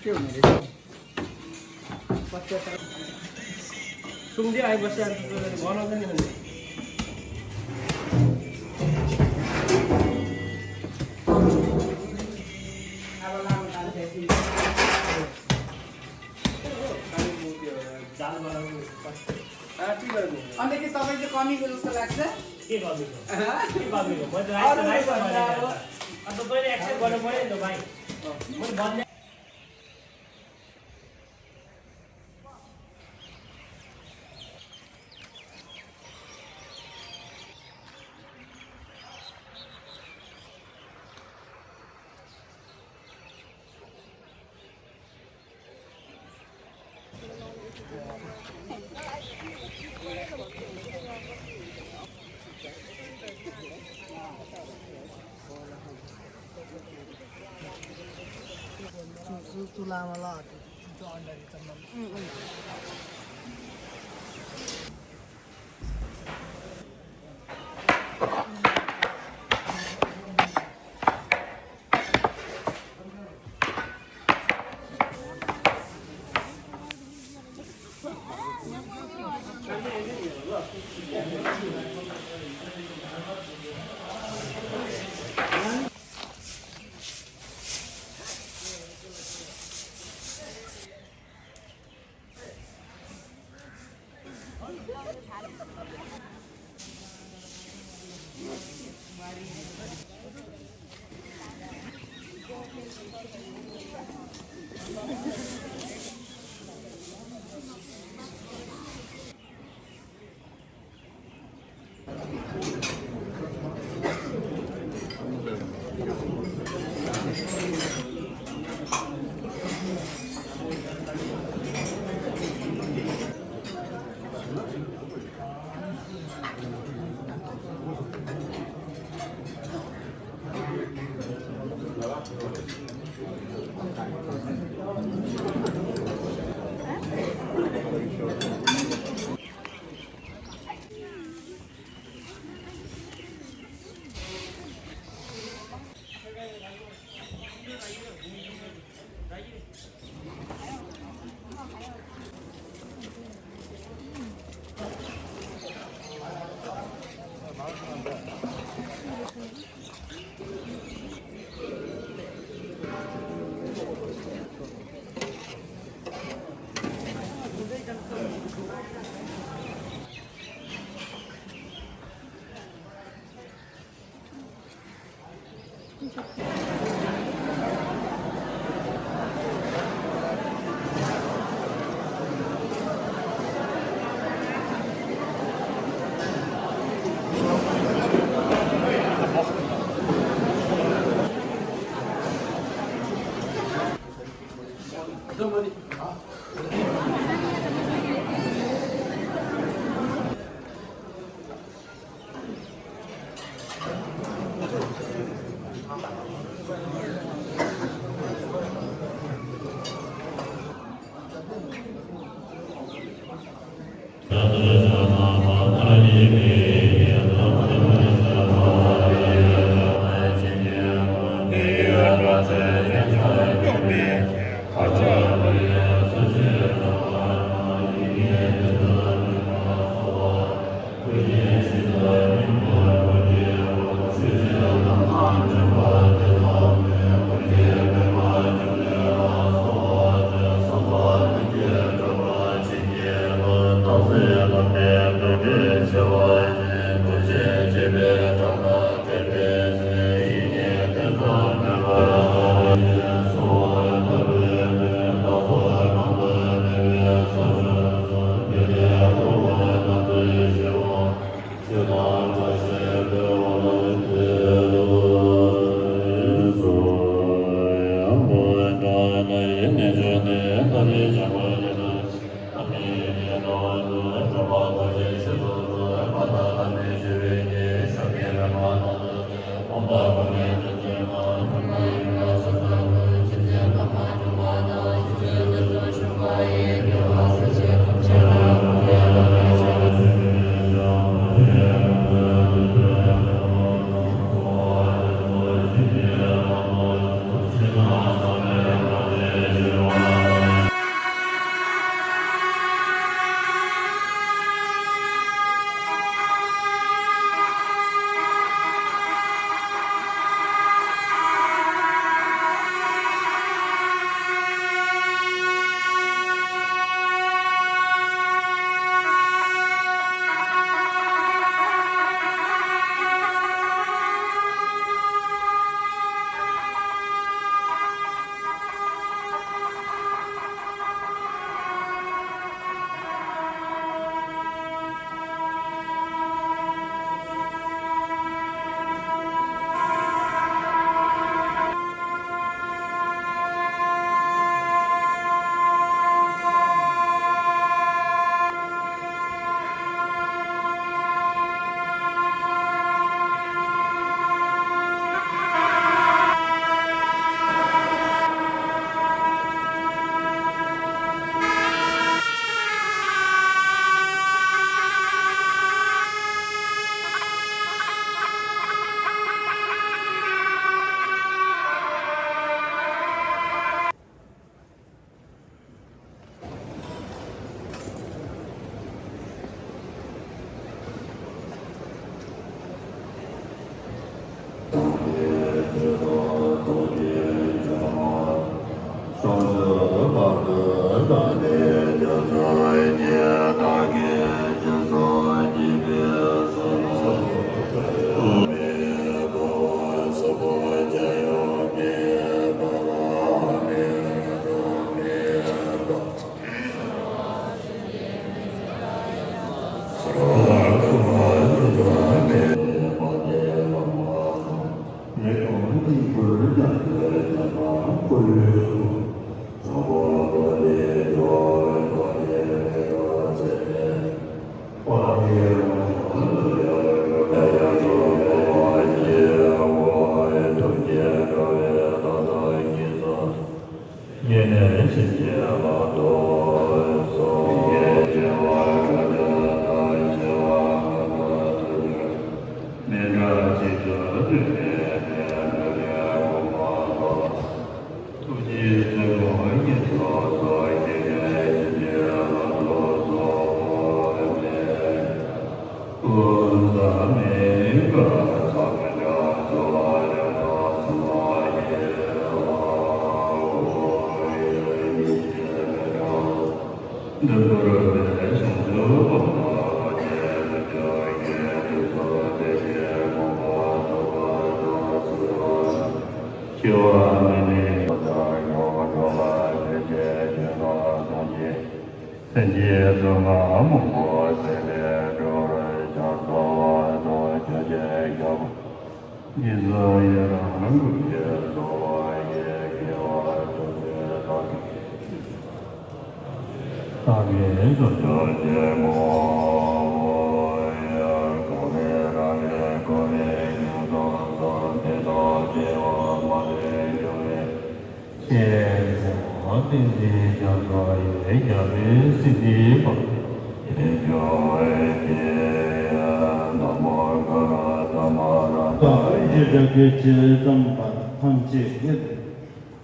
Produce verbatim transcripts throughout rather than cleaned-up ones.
के हुने रहेछ? पचहत्तर। सुँगुर आइबस्छ, अनि त तँलाई बनाउँछ नि मैले। अब लानु जान्छ एकछिन। अनि म त्यो दाल बनाउनु पर्छ। आ, के गर्नु? अन्त के तपाईँको कमीको जस्तो लाग्छ? के कमीको? हँ? के कमीको? मैले त राइस, अरू राइस भन्दा बनाएको अब। त तैँले एक्सेप्ट गर्नु पऱ्यो नि त भाइ। अँ। मैले भन्ने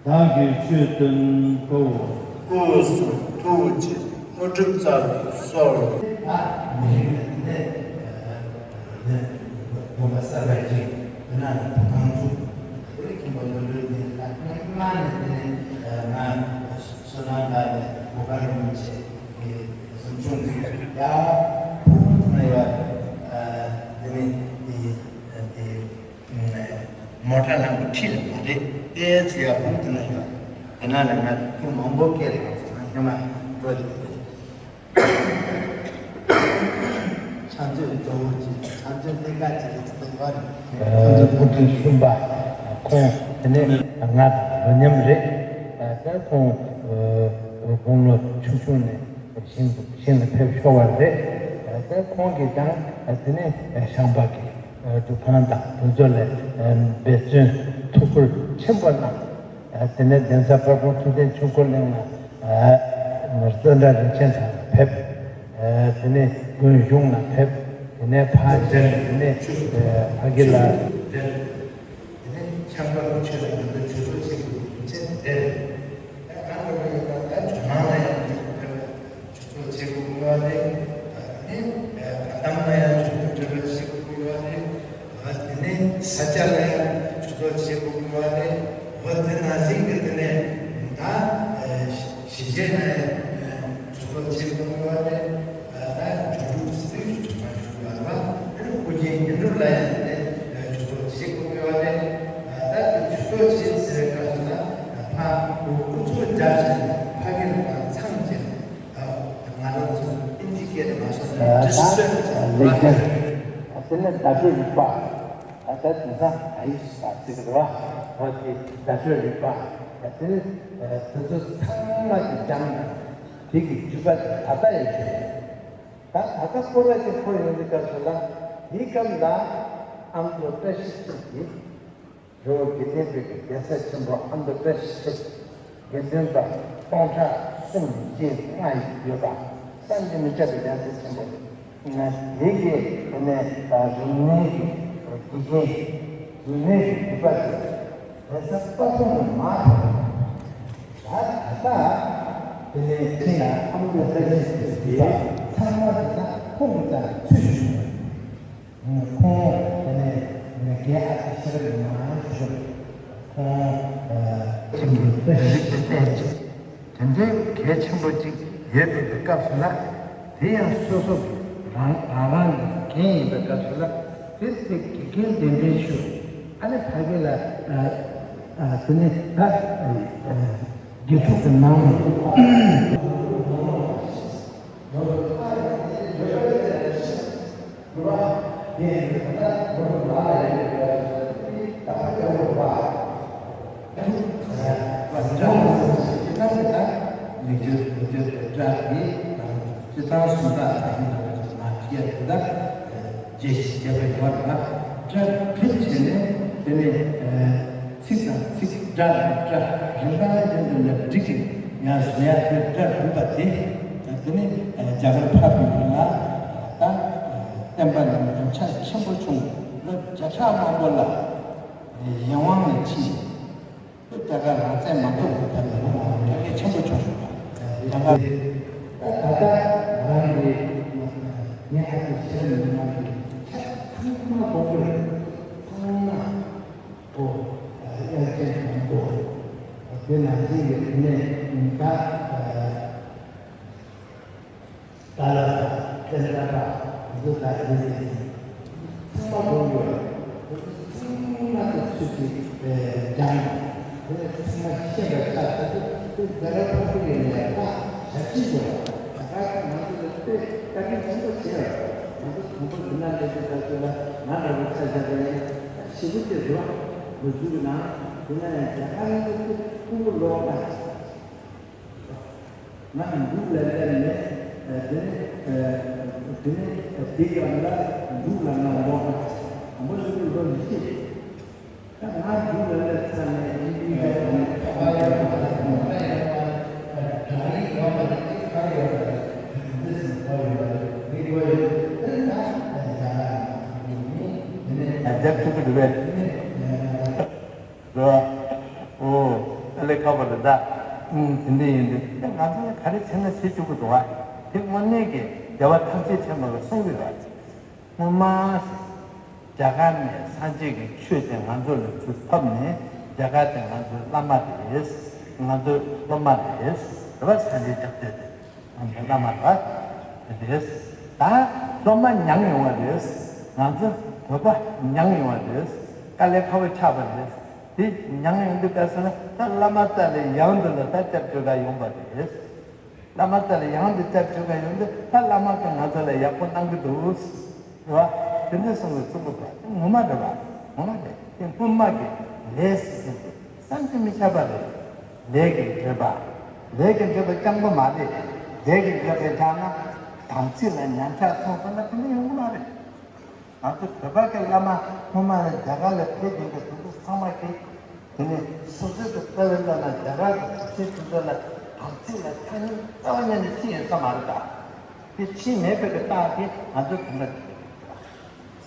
བདག་གིས་ཆོས་བསྟན་དཀའ་བ། སྐུ་གསུང་ཐུགས་རྗེ་དངོས་གྲུབ་སྩལ་དུ་གསོལ། ཨ་མི་རིགས་ནས་ནས་དགོན་པ་གསར་པ་ཅིག་དེ་ནང་ལ་བུ་ཁང་བཙུགས། དེ་ལ་ཁྱིམ་པ་བློ་གྲོས་ནས་ད་སྔོན་མ་ནས་དེ་ནས་ང་བསོད་ནམས་ལགས་ནས་གོ་ག་རིན་པོ་ཆེ་གི་གཟིམ་ཆུང་ཅིག་ཡ་བུ་ཁུག་ན་ཡོད་རེད། དེ་ནས་དེ་དེ། མོ་ཊ་ལམ་གྱི་འཁྲིས་ལ་མ་རེད། ཨེ་ཙི་ཡ་ཁུངས་དེ་ན་ཡོད། དེ་ན་ལ་ང་ཁུངས་མང་པོ་སྐད་རེད་ཟེར་ན་ཉི་མ་འགྲོ་དེ་རེད། ཕྱག་མཛོད་གཙོ་བོ་ཅིག་ཕྱག་མཛོད་གླིང་ག་ཅིག་རེད་ཟེར་བ་རེད། ཕྱག་མཛོད་སྐུ་ཕྲེང་གསུམ་པ་ཁོང་དེ་ནས་ང་དང་ལོ་མཉམ་རེད། ད་ཁོང་དགུང་ལོ་ཆུང་ཆུང་ནས་ཞིང་ཞིང་ལ་ཕེབས་ཤོར་བ་རེད། ད་ཁོང་གིས་ཀྱང་དེ་ནས་ཤངས་པ་གི་སྒྲུབ་ཁང་དང་དེ་ཚོ་ལ་འབད་བརྩོན་ཐུགས་ཁུར་ཆེན་པོ་གནང་། དེ་ནས་གདན་ས་དཔལ་སྤུངས་ཐུབ་བསྟན་ཆོས་འཁོར་གླིང་ལ་བཙོན་གྲྭ་རིན་ཆེན་ཚང་ལ་ཕེབས། དེ་ནས་དགོན་གཞུང་ལ་ཕེབས། དེ་ནས་ཕར་མཇལ། དེ་ནས་ཕ་གི་ལ། དེ་ནས་ཤངས་པ་གི་ཆོས་ལ་ང་ཚོ་ཇུས་གཏོགས་བྱེད་དགོས་རྒྱུ་མཚན་དེ་རེད། ད་གང་འདྲ་བ་ཡིན་ན་ད་ཇོ་ནང་ལ་ཡང་ཇུས་གཏོགས་བྱེད་དགོས་ཀྱི་ཡོད་རེད། ད་དེ་ནས་དགའ་ལྡན་ལ་ཡང་ཇུས་གཏོགས་འབྲེལ་བ་བྱེད་དགོས་ཀྱི་ཡོད་རེད། ད་དེ་ནས་ས་སྐྱ་ལ་ཡང་ཇུས་གཏོགས་བྱེད་དགོས་ཀྱི་ཡོད་རེད། འོ་དེ་ནང་བཞིན་གྱི་དེ་ནས་ད་གཞིས་བྱེས་ལ་ཡང་ཇུས་གཏོགས་བྱེད་དགོས་ཀྱི་ཡོད་རེད། ད་འབྱོར་འབྲུག་སྲིད་ཀྱི་གྲོས་མ་ཞུ་བ་ལ་ཨ་ནི་སྐུ་རྒྱན་བསྙེན་སྒྲུབ་ལ་ཡང་དེ་ཇུས་གཏོགས་བྱེད་དགོས་ཀྱི་ཡོད་རེད། ད་དེ་ཇུས་གཏོགས་བྱེད་ཟེར་བའི་སྐབས་སུ་ལ་ཕ་སྐུ་ཚུགས་རྒྱབ་བྱས་ནས་ཕ་གི་ལ་ཚང་བྱས་ནས་ང་རང་ཚོ་ཨིན་ཇི་སྐད་དུ་མ་སོང་ན་ད་ཌིས་ཀི་རི་སི་ཊི་རིམ་བྱས་ནས་ལེགས་སྦྱར། དེ་ནས་བརྡ་སྤྲོད་རིག་པ། ད་དེང་སང་ཨ་ཡིག་ཞིག་ལ་ཟེར་གི་རེད་བ། འོ་དེ་བརྡ་སྤྲོད་རིག་པ། དེ་ནས་དེ་ཚོ་ཚང་མ་གི་སྦྱངས་ནས་དེ་གི་བརྒྱུད་པ་དེ་ད་ལྟ་ཡང་བྱུང་། ད་ད་ལྟ་སྐོར་ར་ཅིག་འཁོར་ཡོང་དུས་སྐབས་སུ་ལ་དེའི་སྐབས་ལ་ཨ་མདོ་བཀྲ་ཤིས་འཁྱིལ་གྱིས་རི་བོ་དགེ་ལྡན་པའི་གི་གདན་ས་ཆེན་པོ་ཨ་མདོ་བཀྲ་ཤིས་འཁྱིལ་དགེ་འདུན་པ་སྟོང་ཕྲག་གསུམ་བཅས་ལྔ་ཡོད་པ་བསམ་གྱིས་མི་ཁྱབ་པའི་གདན་ས་ཆེན་པོ་རེད། དེ་གི་དེ་ནས་རིག་གནས་ཀྱི་དགེ་རྒན་རིག་གནས་ཀྱི་རིག་པ་དེ་གདན་ས་དཔའ་ཐུལ་ནས་མར་ཐོན། ད་ད་ལྟ་དེ་ནས་ཁྱེད་ལ་ཨ་མདོ་བཀྲ་ཤིས་འཁྱིལ་གྱི་ཚང་མ་དེ་ད་ཁོང་རྩ་ནས་ཚུད་བྱུང་། ཁོང་དེ་ནས་རྒན་ཨ་ཅེ་ཤེས་རབ་ཡོན་མ་ཞུ། ཁོང་ཁྱིམ་གྱི་བཀྲ་ཤིས་ཀྱི་རྟེན་ཅིག་དེ་འདྲའི་གལ་ཆེན་པོ་ཅིག་ཡོད་པའི་སྐབས་སུ་ལ། དེ་ཡང་སོ་སོ་གི་རང་རང་རང་གི་འགན་ཡིན་པའི་སྐབས་སུ་ལ། དེ་ཚེ་དགེ་རྒན་གདན་འདྲེན་ཞུ། ཨ་ནི་ཕ་གི་ལ་ཨ་ཨ་དེ་ནས་ད་དགེ་ཕྲུག་གི་ནང་ནས། རྗེས་ཤིག་བརྒྱབ་པ་ཡོད་པ། སྒྲ་བྲིས་བྱས་ནས་དེ་ནས་ཚིག་དང་ཚིག་སྒྲ་དང་སྒྲ་རིམ་པ་བཞིན་དུ་ནས་བསྒྲིགས་ནས་ཡང་བཟོ་ཡ་དེ། སྒྲ་བྲིས་པ་དེ་དེ་ནི་རྒྱ་གར་ཕབ་པའི་ཡིན་ལ། ད་བསྟན་པ་ནི་ཉམས་ཆག་ཆེན་པོ་བྱུང་། ལོ་བརྒྱ་ཕྲག་མང་པོ་ལ་ཡིད་དབང་ལ་ཕྱིན། རྒྱ་གར་རང་བཙན་མ་ཐོབ་ཀྱི་བར་དུ་ལོ་མང་པོ་འཕྲོ་བརླག་ཆེན་པོ་བྱུང་ཡོད་པ། ཡང་ད་ལྟ་ང་རང་གི་ངས་ཨ་ཙི་བཤད་མི་གནང་གི་ཁྱབ་ཚང་མ་དགོངས་པ་རེད། ཚང་མ་ཨོ་དབྱངས་ཅན་དང་པོ་དེ་ནང་བཞིན་གྱི་དེ་ནས་ད། ཏཱ་ལ་པ། ཙནྡྲ་པ། འདི་དག་ཡིན་ཏེ། ཚང་མ་སྒོམ་དགོས། ཚང་མ་དེ་ཚུལ་གྱིས་སྦྱངས། དེ་ཚང་མ་ཤེས་པར་བྱ། དེ་ཚོ་རྒྱ་གར་ཕྲུ་གུ་ཡིན་ནའི་ད་ཞབས་ཕྱི་དགོས། ད་ག་ང་ཚོ་ལ་དཔེ་བཀའ་དྲིན་ཆེན་པོ་བྱས། ང་ཚོ་དང་པོ་འདི་ན་སླེབས་དུས་ད་ཚོད་ལ་ང་འདྲ་བོ་ཆ་བཞག་པ་ཡིན་ན་ཞེ་པོ་ཅིག་རེད་བ། ལོ་རྒྱུས་ཀྱི་ནང་དེ་ན་ཡང་རྒྱ་གར་ཡིན་དུས་ཕྲུ་གུ་ལོག་ན། ང་འབྲུག་ལ་སླེབས་ནས། དེ་ནས་དེ་ནས་དེ་ཡང་ལ་འབྲུག་ལ་ང་ལོག་ན་མོ་ཞིག་ལོ་ཉི་ཤུ། ད་ང་འབྲུག་ལ་སླེབས་ཚར་ནས་ཨིན་ཇིའི་ཁ་ཡོད་པ་དང་ཁ་ཡོད་པ་དང་དྲ་རིགས་ཡོད་པ་དང་ཁ་ཡོད་པ་དང་འདི་ཟིན་གོ་ཡོད་པ་རེད། མི་གོ་ཡོད་དེ་ད་ཡང་ཡང་ཡང་ཡིན་དེ་ནས་རྒྱབ་ཐུབ་ཀྱི་འདུག་པས། རེད་བ། ཨོ། དཀའ་ལས་ཁག་པོ་རེད་ད། ཨུམ། དེ་འདྲ་ཡིན་དུས་ད་ང་ཚོ་ལ་ག་རེ་བྱས་ན་བྱེད་བཅུག་གི་འདུག་བ། དེ་དངོས་གནས་ཀྱི་རྒྱལ་བ་ཐམས་ཅད་མཁྱེན་པ་ལ་གསུངས་ཡོད་རེད། སྔོན་མ་རྒྱ་གར་ནས་སངས་རྒྱས་ཀྱི་ཆོས་དེ་ང་ཚོ་ལ་ཚུར་ཕབ་ནས། རྒྱ་གར་དེ་ང་ཚོའི་བླ་མ་རེད། ང་ཚོའི་སློབ་མ་རེད། རེད་བ། སངས་རྒྱས་སྐྱབས་བཅོལ་དེ། ང་ཚོ་བླ་མ་རེད། ད་སློབ་མ་མྱངས་ཡོང་བ་རེད། ང་ཚོ་བོད་པ་མྱངས་ཡོང་བ་རེད། དཀའ་ལས་ཁག་པོ་ཆགས་པ་རེད། དེ་མྱངས་ཡོང་དུས་ག་ཟེར་ན། ད་བླ་མ་རྩ་ལས་ཡང་དུ་ལ་ད་སྐྱབས་བཅོལ་ག་ཡོང་པ་རེད། བླ་མ་རྩ་ལས་ཡང་དུ་སྐྱབས་བཅོལ་ག་ཡོང་དུས་ད་བླ་མ་གིས་ང་ཚོ་ལ་ཡག་པོ་གནང་གི་འདུག། རེད་བ། དེ་འདྲ་གསུངས་པའི་གཙུག་གི་པ་དེ་ངོ་མ་རེད་བ། ངོ་མ་རེད། དེ་སྔོན་མ་གི་ལས་ཟེར་དེ་བསམ་གྱིས་མི་ཁྱབ་པ་རེད། ལས་ཀྱི་འབྲེལ་པ། ལས་ཀྱི་འབྲེལ་པ་རྐྱང་པ་མ་རེད། ལས་ཀྱི་འབྲེལ་པ་སྦྱངས་ན་དམ་ཚིག་ལ་ཉམས་ཆག་སོང་ཟེར་ན་དེ་འདྲ་ཡོང་གི་མ་རེད། ང་ཚོ་བོད་པ་གི་བླ་མ་སྔོན་མ་ལ་རྒྱ་གར་ལ་ཕེབས་ཡོང་པའི་དུས་ཚོད་ཚང་མ་གི་དེ་ནས་སོ་སོའི་གི་རྩ་བའི་བླ་མ་རྒྱ་གར་གི་གྲུབ་ཆེན་དེ་ཚོ་ལ་དམ་ཚིག་ལ་ཐག་ཉེ་རྩ་བ་ཉིད་ནས་ཕྱིན་ཡོད་ས་མ་རེད་ད། དེ་ཕྱིན་མེད་པའི་གི་རྟགས་དེ་ང་ཚོ་དེ་འདྲ་བ་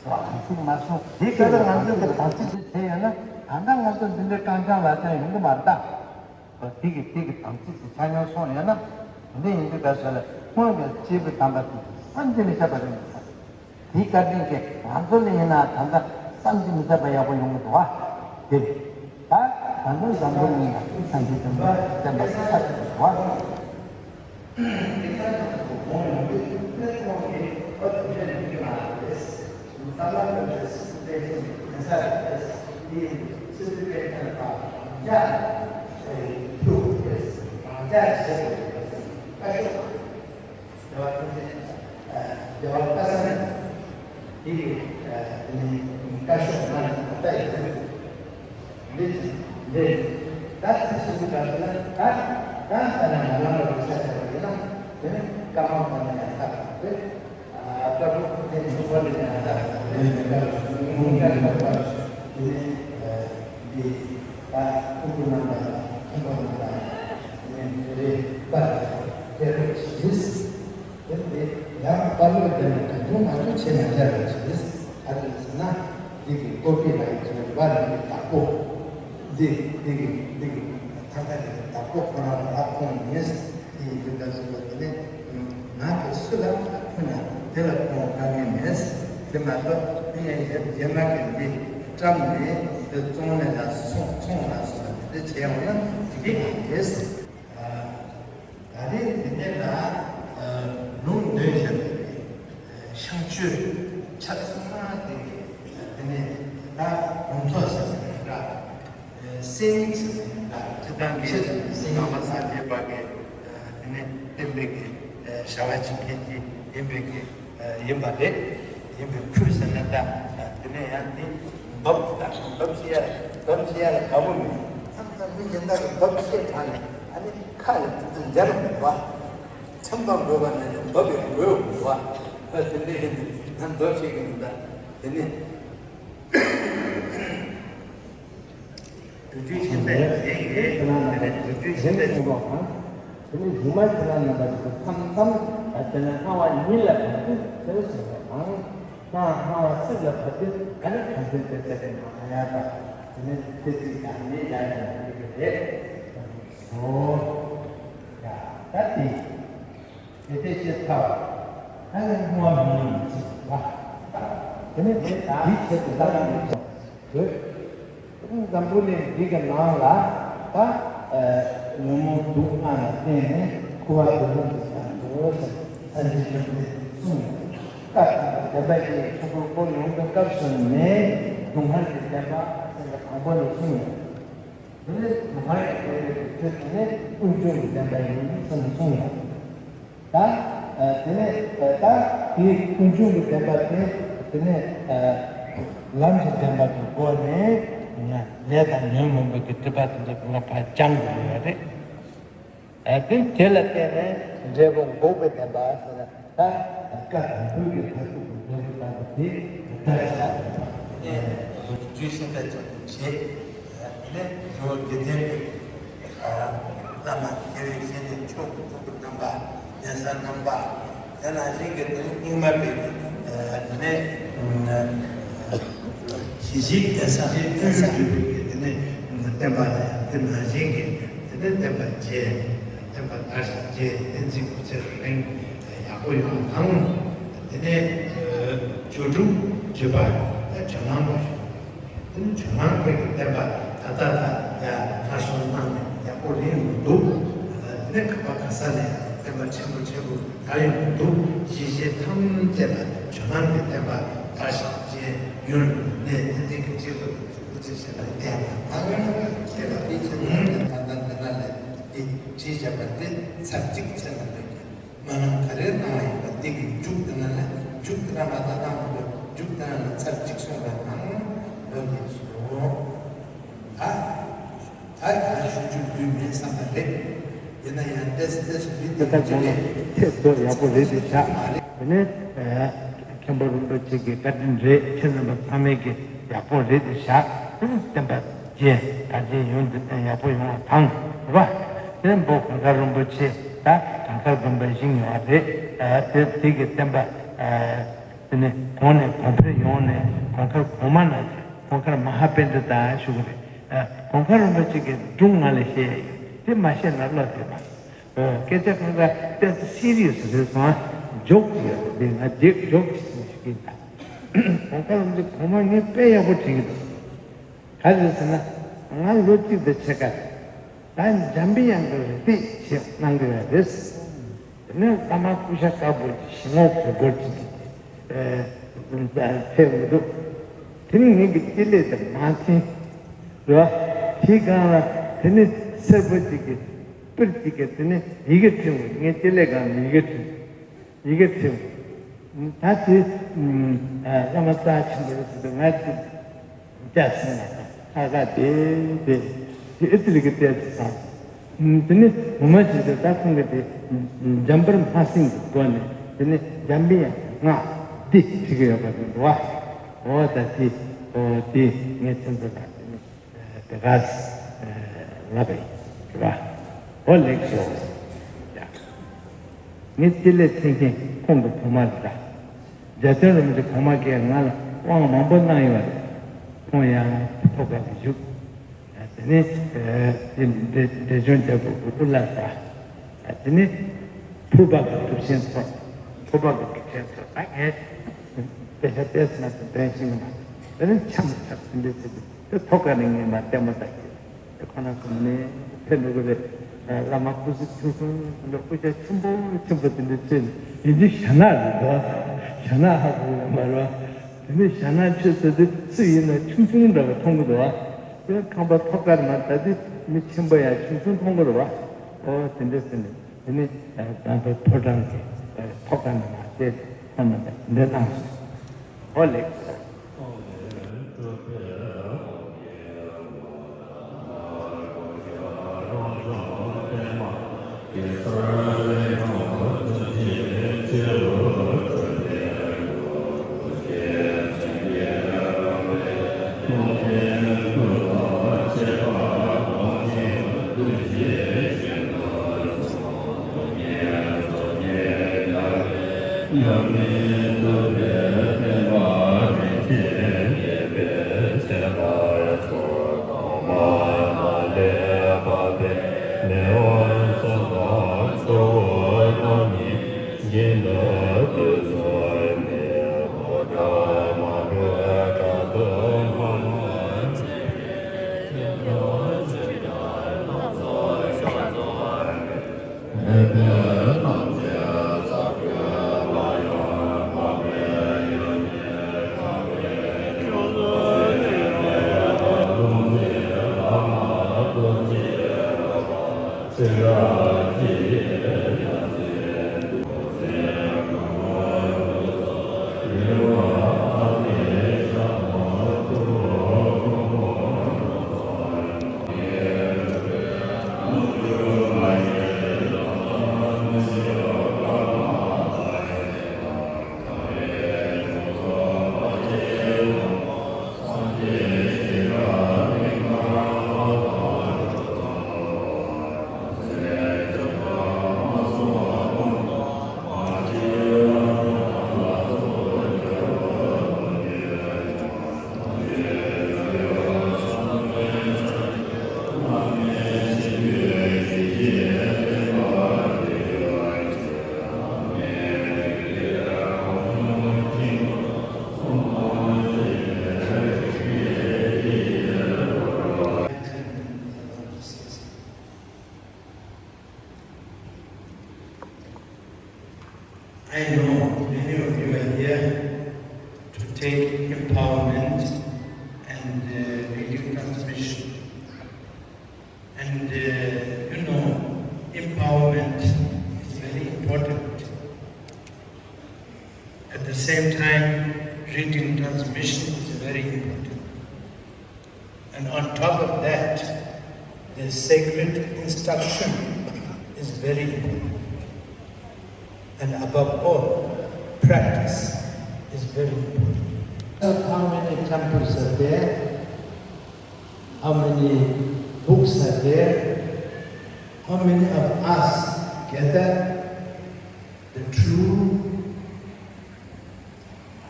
དམ་ཚིག་མ་སོང་། དེ་ག་ལ་ང་ཚོ་གི་དམ་ཚིག་དེ་བྱས་ཡོད་ན་ད་ལྟ་ང་ཚོ་འདི་འདྲའི་རྐང་རྐྱང་ལག་རྐྱང་ཡོང་གི་མ་རེད་ད། དེ་གི་དེ་གི་དམ་ཚིག་དེ་ཆ་སྙོམས་སོང་ཡོད་ན། དེ་འདྲ་ཡིན་དུས་ག་ཟེར་ལ་སྔོན་གྱི་སྐྱེས་བུ་དམ་པ་དེ་བསམ་གྱིས་མི་ཁྱབ་པ་རེད་མི་ཚར། དེའི་བཀའ་དྲིན་གྱིས་ང་ཚོ་ལ་ཡིན་ན་ད་ལྟ་བསམ་གྱིས་མི་ཁྱབ་པ་ཡག་པོ་ཡོང་གི་འདུག་བ། དེ་རེད། ད་ད་དུང་འཛམ་བུ་གླིང་ལ་སངས་རྒྱས་བསྟན་པ་བསྟན་པ་ཆགས་ཀྱི་འདུག་བ། རྒྱལ་བ་ཐམས་ཅད། རྒྱལ་བ་བཀའ་གསུང་། དེ་གི་བཀའ་ཤོག་ང་ལ་ད་ཡིན་ཟེར། འདི་འདི་ད་ཚིག་གསུང་གི་ག་ཟེར་ན། ད་ད་ད་ནས་ང་རང་ལ་རོགས་བྱ་བྱ་བ་ཡིན་ན། དེ་ནི་བཀའ་མང་པོ་ནས་ཡང་ད་རེད། བཀའ་པོད་དེ་ནི་ཧོར་ལ་ཡང་ད་རེད། དེ་ནི་བཀའ་ལ་ངུ་ངུ་ཡང་ད་རེད། དེ་ནི་འདི་ད་ཕྲུ་གུ་རྣམ་པ་དང་ཁྱིམ་པ་རྣམ་པ་ནི་དེ་རེད། པ་དེ་རེད། དེ་དེ་ཡང་དཔའ་བོས་དེ་ནི་གང་བྱུང་མང་བྱུང་བྱེད་མ་བྱ་རེད་ཟེར། ག་རེ་ཟེར་ན། འདི་གི་ཀོ་པི་ར་ཡིག་ཟེར་བ་རེད། བདག་པོ། འདི་འདི་གི་འདི་གི་ཐ་ཐ་རེད། བདག་པོ་ཁོ་རང་ར་ཁོང་ཡིན། དེ་ཡིན་དུས་ག་ཟེར་བ་དེ་ནི་ང་གི་སུ་ལ་ཕུལ་ན་དེ་ལ་ཁོང་དཀའ་ངལ་མེད། དེ་མ་གཏོགས་དེ་ཡང་རྗེས་མ་གི་འདི་བཀྲམ་ནས་འདི་བཙོང་ནས་ལ་སོང་ཚོང་ལ་སོང་ལ་དེ་འདྲ་བྱས་ཡོང་ན་འགྲིག་གི་མ་རེད། ད་རེས་འདི་ནས་ལ་ལུང་འདོན་བཞག་པའི་ཤངས་ཆོས་ཆ་ཚང་མ་དེ་དེ་ནས་ད་གོང་ཐོག་ཟེར་ནས་ད་སེམས་ཉིད་ཟེར་ནས་ད་ཐུབ་བསྟན་གྱི་སེམས་ཉིད་ནང་པ་སངས་རྒྱས་པ་གི་དེ་ནས་བསྟན་པའི་གི་བྱ་བ་བྱེད་མཁན་གྱི་ཡིན་པའི་གི་ཡིན་པ་རེད། ཡིན་པའི་ཁུལ་ཟེར་ན་ད། དེ་ནས་ཡང་དེ་འབབ་ད་འབབ་བྱེད་ཡ་འབབ་བྱེད་ཡ་ལ་དགའ་པོ་མེད། མཚམས་མཚམས་མི་གཞན་དག་གི་འབབ་བྱེད་དྲག་ནས་ཨ་ནི་ཁ་ལ་ཙི་ཙི་འཇལ་དགོས་པ། ཆམ་པ་འགོས་པ་ན་ནི་འབབ་ཡང་འགོས་དགོས་པ། ཨ་དེ་འདྲ་ཡིན་ན་འབབ་བྱེད་ཀྱི་མི་ད་དེ་ནས། དུས་རྒྱུན་ཤེས་པས་དེ་ཡི་དེ་ནས་དུས་རྒྱུན་ཤེས་པས། དེ་ནས་གཞུག་མ་ཁྱེད་རང་རྣམ་པ་ཚོ་མཚམས་མཚམས་དེ་ནས་སྣང་བ་ཉིད་ལ་བབས་དུས་དེར་སོང་བ་དང་། སྣང་སྣང་བ་སྲིད་ལ་བབས་དུས་ཨ་ནི་གང་འདོད་དེ་ཚད་དེ་མ་ཧ་ཡ་དང་དེ་ནས་དེ་ཚིག་དང་ནི་ཡ་ཡ་ཡ་ཡི་རེད། སོ། ཡ་ད་དེ། དེ་དེ་ཤེས་ཚར་བ། ད་ནི་སྣང་བ་མི་ཉིད་ཅིག་བ། དེ་ནི་དེ་དག་དེའི་ཆེད་དུ་བདག་ཉིད་ཀྱང་དགོས། འཛམ་བུ་གླིང་འདི་གི་ནང་ལ་ད་ཉོན་མོངས་དུག་ལྔ་ལ་བརྟེན་ནས་འཁོར་བ་སྡུག་བསྔལ་དུ་སྣང་འགྲོ་ཟེར་སངས་རྒྱས་བཅོམ་ལྡན་འདས་གསུངས་ཡོད། སྐབས་དང་པོ་བདེན་པ་བཞིའི་ཆོས་འཁོར་བསྐོར་ཡོང་དུས་སྐབས་སུ་ནས་སྡུག་བསྔལ་གྱི་བདེན་པ་ཟེར་བ་དང་པོ་ནས་གསུངས་ཡོད། དེ་ནས་སྡུག་བསྔལ་གྱི་བདེན་པའི་ཆོས་དེ་ནི་ཀུན་འབྱུང་གི་བདེན་པ་ཡིན་གསུངས་གསུངས་ཡོད། ད། དེ་ནས་ད་དེའི་ཀུན་འབྱུང་གི་བདེན་པ་དེ་དེ་ནས་ལམ་གྱི་བདེན་པ་གི་སྒོ་ནས་ལས་དང་ཉོན་མོངས་པའི་གི་སྒྲིབ་པ་དེ་ཚོ་ལོག་པར་སྦྱང་དགོས་ཡོད་རེད། དེ་དེ་ལ་བརྟེན་ནས་འབྲས་བུ་འགོག་པའི་བདེན་པ་ཟེར་ན་ད་བཀའ་དང་པོའི་གི་མཐར་ཐུག་གི་འབྲས་བུ་ལྟ་བུ་དེ་བདག་ཅག་ཡིན་པ། ནས་རྒྱུད་ཤིང་རྟ་ལྕགས་ཀྱི་བྱེད། དེ་ནས་རི་བོ་དགེ་ལྡན་པའི་བླ་མ་དགེ་བའི་བཤེས་གཉེན་མཆོག་གི་ཐུགས་ཀྱི་བསྟན་པ་གདན་ས་རྣམ་པ། དེ་ནང་བཞིན་གྱི་དེ་ནས་རྙིང་མ་པའི་དེ་ནས་ཞི་བྱེད་གདན་ས་བརྟུལ་ཞུགས་སྒྲུབ་པའི་གི་དེ་ནས་བསྟན་པ་དེ་ནང་བཞིན་གྱི་དེ་ནས་བསྟན་པ་བརྒྱད། བསྟན་པ་དར་ཞིང་རྒྱས། བསྟན་འཛིན་སྐུ་ཚེ་རིང་ཡག་པོ་ཡོང་བ་དང་། དེ་ནས་སྦྱོར་དྲུག་སྤྱོད་པ་དེ་སྦྱོར་སྣང་པ་ཞིག་དེ་ནི་ཇོ་ནང་པའི་གི་བསྟན་པ་ད་ལྟ་ད་ཡ་སླར་གསོ་གནང་ནས་ཡག་པོ་རེད་མི་འདུག་དེ་ནས་ག་པ་ག་ས་ནས་བསྟན་པ་ཆེན་པོ་ཆེན་པོ་དར་ཡོང་གི་འདུག་གཞིས་བྱེས་ཐམས་ཅད་ལ་ཇོ་ནང་གི་བསྟན་པ་དར་ཞིང་རྒྱས་ཡོང་ནས་བསྟན་འཛིན་གྱི་སྤྱི་ཚོགས་ཀྱི་སྐུ་ཚེ་ཞབས་པད་བརྟན་པ་དང་། དེ་ལ་དེ་ཕྱིར་ད་ལྟ་འདི་ན་ལས་དེ་བྲིས་བཞག་པ་དེ་ཚར་གཅིག་ཚེ་ན་མེད་ཀྱི། སྨོན་ལམ་ག་རེ་གནང་བ་ཡིན་པ་འདི་གི་མཇུག་དེ་ན་ལ་མཇུག་དེ་ན་མ་ད་གནང་བ་མཇུག་དེ་ན་ལ་ཚར་གཅིག་སོང་བ་དང་། འོ་དེ་སོ། ད་ད་ག་ཞུ་རྒྱུ་ལུས་མེད་བསམ་པ་རེད། ཡིན་ན་ཡང་ཏེས་ཏེས་མི་དེ་ད་ཚོ་ནི་ཐེབས་ཚོ་ཡག་པོ་རེད་དེ་བཞག་དེ་ནས་མཁན་པོ་རིན་པོ་ཆེ་གི་བཀའ་དྲིན་རེད། ཁྱེད་རྣམ་པ་ཚང་མས་ཀྱི་ཡག་པོ་རེད་དེ་བཞག་དེ་ནས་བསྟན་པ་རྒྱས་དར་རྒྱས་ཡོང་དུ་ཡག་པོ་ཡོང་བ་དང་རེད་བ། དེ་ནས་འབོ་གངས་དཀར་རིན་པོ་ཆེ་ད་གངས་དཀར་དགོན་པ་བཞེངས་ཡོད་རེད། དེ་དེ་གི་བསྟན་པ་དེ་ནས་གོང་ནས་གོང་འཕེལ་ཡོང་ནས་གོང་དཀར་གོང་མ་ན་གོང་དཀར་མ་ཧཱ་པཎྜི་ཏ་ཞུ་གི་རེད། གོང་དཀར་རིན་པོ་ཆེ་གི་སྒྲུང་ང་ལ་བཤད་ཡ་ཡོད། དེ་མ་བཤད་ན་བློ་བདེ་མ། ཨོ། སྐད་ཆ་གང་ག་ཏོག་ཙམ་སི་རི་ཡ་སི་རེད་སོང་ཨ། ཇོག་ཅིག་ཡོད་རེད། ང་ཇེ་ཇོག་ཅིག་ཅིག་ཞིག་ཡིན་ད། གོང་དཀར་རིན་པོ་ཆེ་གོང་མ་ངས་དཔེ་ཡག་པོ་དྲན་གྱི་འདུག་ག་རེ་ཟེར་ན། ང་ལོ་གཅིག་དང་ཕྱེད་ཀ་ད་འཇམ་པའི་དབྱངས་ཀྱི་རེ་ལྟོས་བྱེད་གནང་གི་ཡོད་རེད། དེ་ནས་བླ་མ་སྐུ་ཞབས་དཀར་པོ་ཅིག་ཞི་ངོ་གོས་གོར་ཅིག་ཅིག་ཕེབས་མི་འདུག་དེ་ནི་ངེད་ཀྱི་ལྕེ་ལེ་དེ་མ་འཐེན། རེད་བ། དེའི་སྒང་ལ་དེ་ནི་སེར་པོ་ཅིག་གིས། པིར་གཅིག་གིས་དེ་ནས་ཡི་གེ་བྲིས་འོང་། ངས་ལྕེ་ལེ་སྒང་ནས་ཡི་གེ་བྲིས། ཡི་གེ་བྲིས་འོང་། ད་དེ་བླ་མ་རྩ་ཆེན་པོ་རེད་ཟེར་དུས་ང་ཅིག་སྐྱ་སེང་ལ་ཁ་ཁ་བདེ་བདེ་དེ་ཨི་ཙི་རི་གི་ཏེ་ཙི་སང་། དེ་ནས་ངོ་མ་བྱས་ཏེ་ད་ཁོང་གིས་དེ་འཇམ་དཔལ་སྨྲ་སེང་གི་སྒོ་ནས་དེ་ནས་འཇམ་པའི་དབྱངས་སྔགས་འདི་བྲིས་ཀྱི་ཡོད་པ་དེ་འདུག་བ། འོ་ད་དེ་འོ་དེ་ངས་ཁྱེད་ཚོ་ལ་དེ་ནས། དེ་ག་ལབ་པ་ཡིན་ར། འོ་ལེགས་སོ། ཡ། ངའི་ལྕེ་ལེ་འཐེན་མཁན་ཁོང་གི་བུ་མོ་རེད་ར། འཇའ་ཚོན་རིན་པོ་ཆེ་གོང་མ་གིས་ང་ལ་དབང་མང་པོ་གནང་ཡོད་རེད། ཁོང་ཡང་ཐོག་ཁ་ལ་བཞུགས། དེ་ནས་འབྲས་ལྗོངས་རྒྱལ་པོ་གི་དབུ་བླ་ཟེར། དེ་ནས་ཕུར་པ་གི་གྲུབ་ཆེན་ཚོ། ཕུར་པ་གི་གྲུབ་ཆེན་ཚོ་ད་ངས་དཔེ་ཆ་བལྟས་ན་དེ་འདོན་ཤེས་ཀྱི་མ་རེད། དེ་ནས་འཆམ་འཆམ་དེ་འདྲ་བྱེད་དུས། དེ་ཐོག་ཁ་ནས་ངས་མར་ལྟད་མོ་ལྟ་གི་ཡོད། དེ་ཁོ་ན་ཁོ་ནས་ཕེབས་འགྲོ་གི་རེད། བླ་མ་སྐུ་གཟུགས་ཆུང་ཆུང་འདི་འདྲ། སྐུ་ཞབས་ཆེན་པོ་ཆེན་པོ་དེ་འདྲ་ཆེ་ནས། ཡིན་གྱི་ཞྭ་ནག་རེད་དོ། ཞྭ་ནག་ཧ་གོ་ཡོད་མ་རེད་བ། དེ་ནས་ཞྭ་ནག་ཆོས་ཟེར་དུས་སུ་ཡིན་ན་ཆུང་ཆུང་འདྲ་བ་མཐོང་གི་འདུག་བ། དེ་ཁང་པ་ཐོག་ཁར་མར་ལྟ་དུས་མི་ཆེན་པོ་ཡང་ཆུང་ཆུང་མཐོང་གི་རེད་བ། ཨོ་དེ་འདྲ་ཟེར་ནས་དེ་ནས་དང་པོ་ཕོ་བྲང་གི་ཐོག་ཁ་ནས་མར་བལྟས་ཏེ་ཁོང་རྣམ་པ་དེ་འདྲ་གནང་སོང་། ཧོ་ལེགས། I know many of you are here to take empowerment and uh, reading transmission. And uh, you know, empowerment is very important. At the same time, reading transmission is very important. And on top of that, the sacred instruction is very important. And above all, practice is very important. Of how many temples are there? How many books are there? How many of us gather the true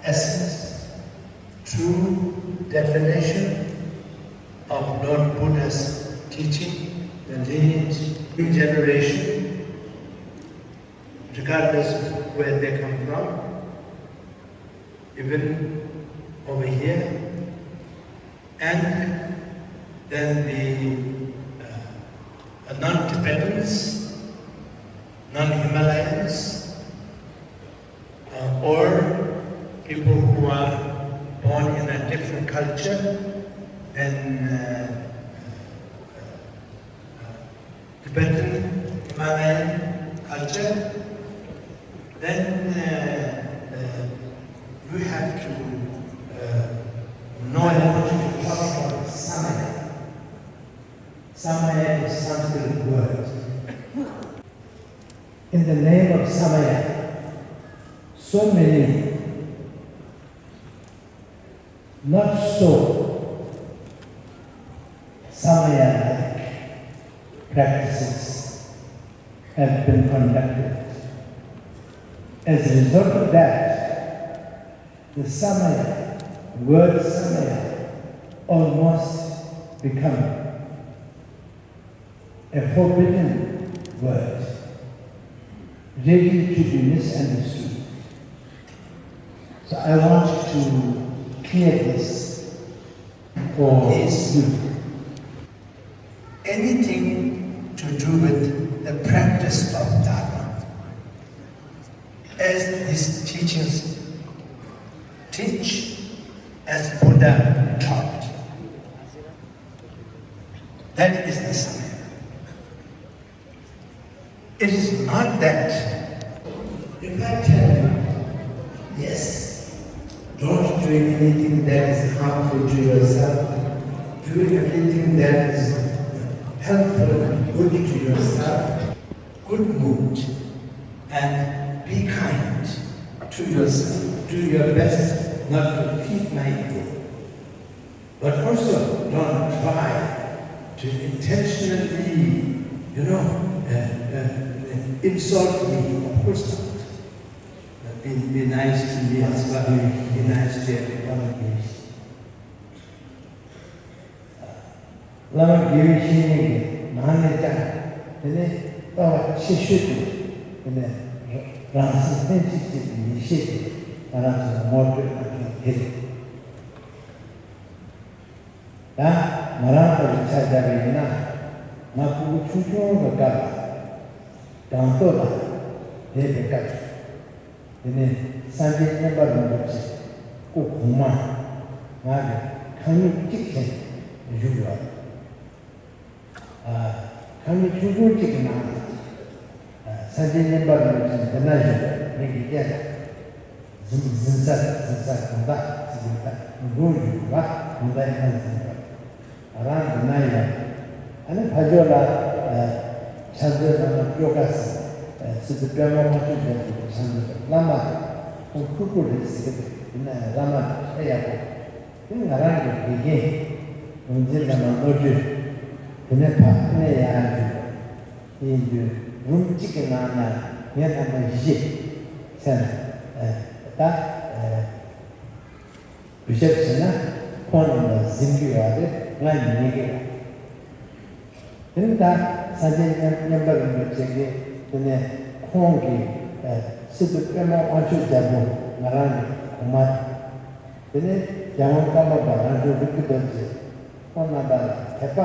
essence, true definition of Lord Buddha's teaching, the lineage, new generation, regardless of where they come from, even over here, and then the uh, non-Tibetans, non-Himalayans, uh, or people who are born in a different culture than uh, uh, Tibetan Himalayan culture, then uh, uh, we have to uh, know what we talk about Samaya. Samaya is Sanskrit word. In the name of Samaya, so many not so Samaya-like practices have been conducted. As a result of that, the Samaya, word Samaya, almost become a forbidden word, ready to be misunderstood. So I want to clear this for you. Anything to do with the practice of Dharma, as these teachers teach, as Buddha taught. That is the Samaya. It is not that. If I tell you, yes, Don't do anything that is harmful to yourself. Do everything that is helpful and good to yourself. Good mood and be kind to yourself. Do your best not to feed my ego. But also don't try to intentionally, you know, uh, uh, insult me. Of course not. Be, be nice to me as well. Be nice to everyone. བླ་མ་དགེ་བའི་བཤེས་གཉེན་གྱི་ནང་ནས་ཀྱང་དེ་ནས་ལྟ་བ་ཆེ་ཤོས་དེ་དེ་ནས་རང་སེམས་ལྷན་ཅིག་སྐྱེས་པའི་ཡེ་ཤེས་དེ་ང་རང་ཚོ་ངོ་སྤྲོད་གནང་མཁན་དེ་རེད། ད་ང་རང་ལྟ་བུ་ཆ་བཞག་པ་ཡིན་ན། ང་ཕྲུ་གུ་ཆུང་ཆུང་གི་སྐབས་ལ་སྒང་ཏོག་ལ་བསྡད་པའི་སྐབས་སུ། དེ་ནས་སངས་རྒྱས་མཉན་པ་རིན་པོ་ཆེ་སྐུ་གོང་མ་ང་གི་ཁང་མིག་གཅིག་བྱས་བཞུགས་ཡོད། ཨ། ཁང་མིག་ཆུང་ཆུང་གཅིག་གི་ནང་ལ་ཨ། སངས་རྒྱས་མཉན་པ་རིན་པོ་ཆེ་འདི་ན་བཞུགས་པའི་ངེད་ཀྱི་སྐད་ལ། གཟིམ་གཟིམ་ས་གཟིམ་ས་གང་ལྟར་ཅིག་ཡོད་ད་མི་འགུང་ཡོད་པ་གང་ལྟར་ཡིན་ན་འཛིན་པ། ང་རང་འདི་ན་ཡང་། ཨ་ནི་ཕ་ཇོ་ལ་ཨ། ཕྱག་མཛོད་ནང་ལ་སྐྱོ་ག་ཟེར། ཨ། སི་ཏུ་པད་མ་དབང་ཕྱུག་རྒྱལ་པོའི་ཕྱག་མཛོད་བླ་མ་དེ་ཁོང་ཕྲུ་གུ་རེད་ཟེར་གི་རེད། ཡིན་ན་ཡང་བླ་མ་དེ་ཨེ་ཡག་པོ། དེ་ང་རང་གི་དགེ་རྒན་ཡོངས་འཛིན་བླ་མ་བློ་གྲོས་དེ་ནས་ཕ་དེ་ནས་ཡར་འགྲོ་ཡིན་དུས་རུམ་གཅིག་གི་ནང་ན་ངས་ཐམ་པ་བཞི་ཚན་ལ་ད་གུས་ཞབས་བྱས་ན་ཁོང་རྣམས་ལ་གཟིམ་གྱི་ཡོད་རེད། ང་ཉན་གྱི་ཡོད། དེ་ནས་ད་སངས་རྒྱས་མཉན་མཉན་པ་རིན་པོ་ཆེ་གིས་དེ་ནས་ཁོང་གི་ཨ། སི་ཏུ་པད་མ་དབང་ཕྱུག་རྒྱལ་པོ་ང་རང་གི་གོང་མ་དང་། དེ་ནས་རྒྱལ་དབང་ཀརྨ་པ་རང་བྱུང་རིག་པའི་རྡོ་རྗེ་ཁོང་རྣམ་པ་ལ་དད་པ་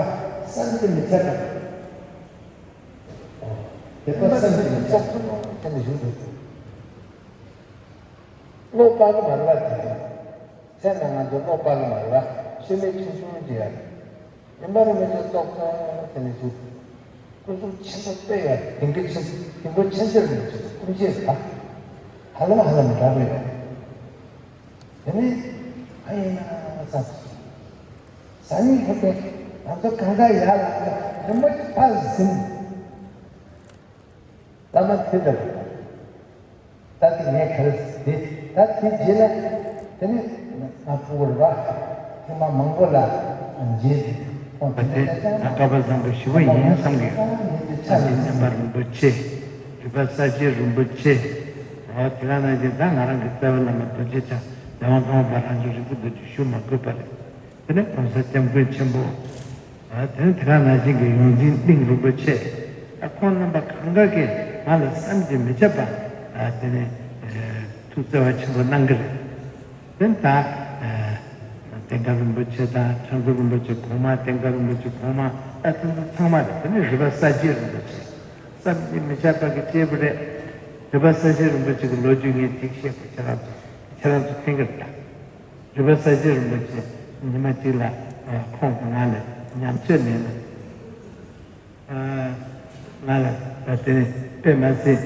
བསམ་གྱིས་མི་ཁྱབ་པ། དད་པ་བསམ་གྱིས་མི་ཁྱབ། ཙོག་ཙོག་དེ་ནས་བཞུགས་འདུག་བློ་དཔག་གི་མ་རེད་པ། དེ་ཚོ་མཚན་ནང་ང་ཚོ་བློ་དཔག་གི་མ་རེད་པ། ཤི་མེད་ཆུང་ཆུང་ཅིག་ཡ། མཉན་པ་རིན་པོ་ཆེ་ཙོག་ཙོག་དེ་ནས་བཞུགས། སྐུ་གཟུགས་ཆེན་པོ་དཔེ་ཡ་ལྡིང་གི་ཆེན་ལྡིང་པོ་ཆེན་པོ་རིན་པོ་ཆེ་སྐུ་མཆེད་ལ་ཧ་ལམ་ཧ་ལམ་འདྲ་པོ་ཡོད། དེ་ནས་ཨ་ཡིན་ན་བསམ་སོང་། གཟའ་ཉི་ཤུ་པས་ང་ཚོ་གང་ག་ཡར་ལངས་ནས་རིན་པོ་ཆེ་ཕར་ཟིན། བླ་མ་དེ་ལྟ་བུ། ད་དེ་ངས་ག་རེ་ཟེར་དེ་ད་དེ་རྗེས་ལ་དེ་ནི་ང་ཕྲུ་གུ་རེད་པ། ཐེངས་མ་མང་པོ་ལ་མཇལ་ཏེ་ཁོང་དེ་འདྲ་ད་ད་བསྐལ་པ་བཟང་པོ་ཞེ་པོ་ཡིན་བསམ་གི། སངས་རྒྱས་མཉན་པ་རིན་པོ་ཆེ། རིག་པ་གསལ་བྱེད་རིན་པོ་ཆེ། འོ་དེ་ག་ནང་བཞིན་ད་ང་རང་གི་རྩ་བའི་བླ་མ་རྡོ་རྗེ་འཆང་རྒྱལ་དབང་ཀརྨ་པ་རང་བྱུང་རིག་པའི་རྡོ་རྗེ་ཞུ་མ་དགོས་པ་རེད། དེ་ནས་གོང་ས་སྐྱབས་མགོན་ཆེན་པོ། ཨ། དེ་ནས་དེ་ག་ནང་བཞིན་གྱི་ཡོངས་འཛིན་གླིང་རིན་པོ་ཆེ། ཨ། ཁོང་རྣམ་པ་གང་ག་གིས་ང་ལ་བསམ་གྱིས་མི་ཁྱབ་པ། ཨ། དེ་ནས་ཨ། ཐུགས་བརྩེ་བ་ཆེན་པོ་གནང་གི་རེད། དེ་ནས་ད་ཨ། བསྟན་དགའ་རིན་པོ་ཆེ་དང་ཁྲ་འགུ་རིན་པོ་ཆེ་གོང་མ། བསྟན་དགའ་རིན་པོ་ཆེ་གོང་མ། ཨ། དེ་ཚོ་ཚང་མ་རེད། དེ་ནས་རིག་པ་གསལ་བྱེད་རིན་པོ་ཆེ། བསམ་གྱིས་མི་ཁྱབ་པ་གི་སྐྱེས་བུ་རེད། རིག་པ་གསལ་བྱེད་རིན་པོ་ཆེ་གི་ལོ་རྒྱུས་ངས་ཅིག་བཤད་དགོས། ཁྱེད་རང་ཚོ་ཁྱེད་རང་ཚོ་མཁྱེན་གྱི་རེད་ད། རིག་པ་གསལ་བྱེད་རིན་པོ་ཆེ་ཉི་མ་གཅིག་ལ་ཨ། ཁོང་གིས་ང་ལ་ཉམས་ཚོད་མེད་ན། ཨ། ང་ལ་ད་དེ་ནས་དཔེ་མ་སྲིད་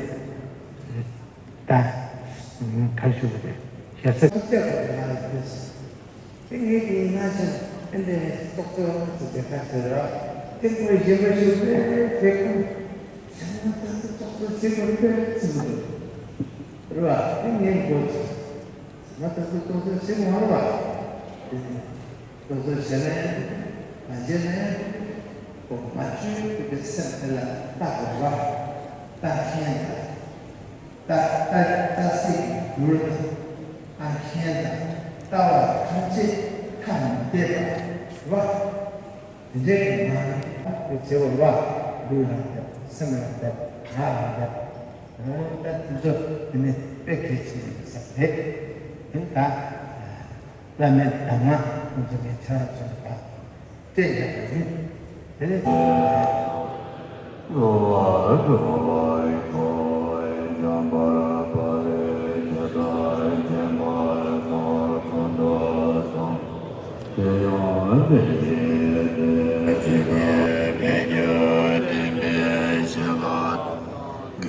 ད་ག་ཞུ་གི་རེད། ཞེ་ས། ཁོ་བལྟས་པ་ང་ལ་ཕུལ་སོང་། དེ་ངེད་ཀྱི་སྔ་ཕྱིར་ཨེ་འདྲའི་རྟོག་བརྗོད་ཅིག་དེ་ཁ་ཟེར་ར། དེ་ཁོས་གཞན་པ་ཞིག་དཔེ་དེ་ཁོས་ཚང་མ་ད་ཚོ་རྟོག་བརྗོད་བྱེད་དགོས་དཔེ་ཚིག་འདུག་རེད་བ། དེ་ངས་གོ་སོང་། ང་ད་ཚོ་རྟོག་བརྗོད་བྱེད་མ་རུང་བ། རྟོག་བརྗོད་བྱེད་ན་ཡང་མ་བྱེད་ན་ཡང་། ཁོ་མ་བཅོས་ཀྱི་སེམས་དེ་ལ་ལྟ་དགོས་པ། ལྟ་མཁན་དང་། ལྟ་ལྟ་ལྟ་སའི་རྒྱུ་དང་། ལྟ་མཁན་དང་ལྟ་བ་ཐམས་ཅད་ཐ་མི་དད་པ་རེད་བ། དེ་འདྲའི་གི་ང་རང་གི་བྱེད་པ་རེད་བ། ལུས་ལ་དད་པ། སེམས་ལ་དད་པ། ངག་ལ་དད་པ། འོ་ད་དེ་ཚོ་དེ་ནི་དཔེ་གལ་ཆེན་པོ་ཡིན་ས་རེད། དེ་ད་བླ་མའི་གདམས་ངག་ཁོང་ཚོ་ངས་ཁྱེད་རང་ཚོ་ལ་ཕར་སྤྲད་བཞག་པ་ཡིན། དེ་ནི།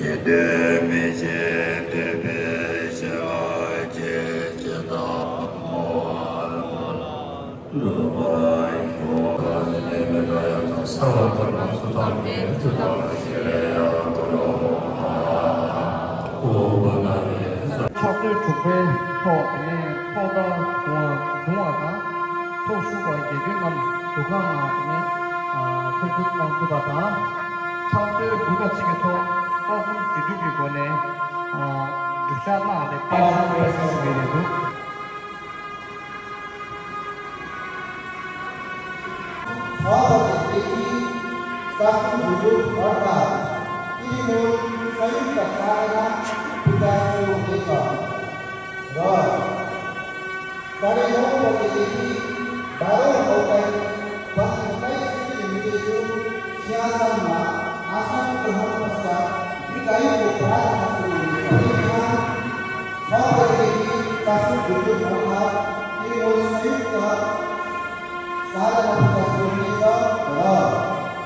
གལ་ཏེ་མི་ཤེས་འདོད་པའི་བྱ་བ་ཅི་ཞིག་དང་། ཕྱག་ཚོད་དྲུག་པའི་ཐོག་དེ་ནས་ཐོག་མཐའ་བརྡུང་བ་དང་། ཐོག་ཞུགས་པ་དགེ་འདུན་རྣམས་འདུ་ཁང་ནང་དེ་ནས་ཐུགས་སྒྲུབ་གནང་ཐུབ་པ་དང་། ཕྱག་ཚོད་དགུ་དང་གཅིག་གི་ཐོག་རྩ་གསུམ་རྗེས་སྒྲུབ་ཀྱི་སྒོ་ནས་སྒྲུབ་ཞག་གནང་སྟེ་བཀའ་དྲིན་ཆེ་ཞུ་གི་ཡོད་འདུག་ཁ་པར་དེ་དེ་གི་རྩ་གསུམ་དགོས་རྒྱུ་བར་དང་། ཨི་རི་མོལ་ས་ཡུལ་དང་ས་ར་ན་བུ་ད་སུ་དེ་དང་། ར། ས་རེ་ཡོང་བ་དེ་དེ་གི་བ་རོ་ལོ་ཀའི་བ་དེ་ཀའི་སི་ཏི་མི་དེ་ཚོ་ཤི་ཨ་ས་ན་ཨ་ས་ཏུ་ཧ་པ་ས་ཡུལ་ག་ཡུལ་གོ་བ་ར་ན་སུ་ཡུལ་ས་རེ་ཁ། ཁ་པར་དེ་གི་རྩ་གསུམ་དགོས་རྒྱུ་བར་དང་། ཨི་རི་མོལ་ས་ཡུལ་དང་། ས་ར་ལ་ཕུ་ཚ་སོ་མི་ཚ་ར།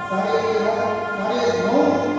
ས་རེ་ཡ་ས་རེ་ནོ།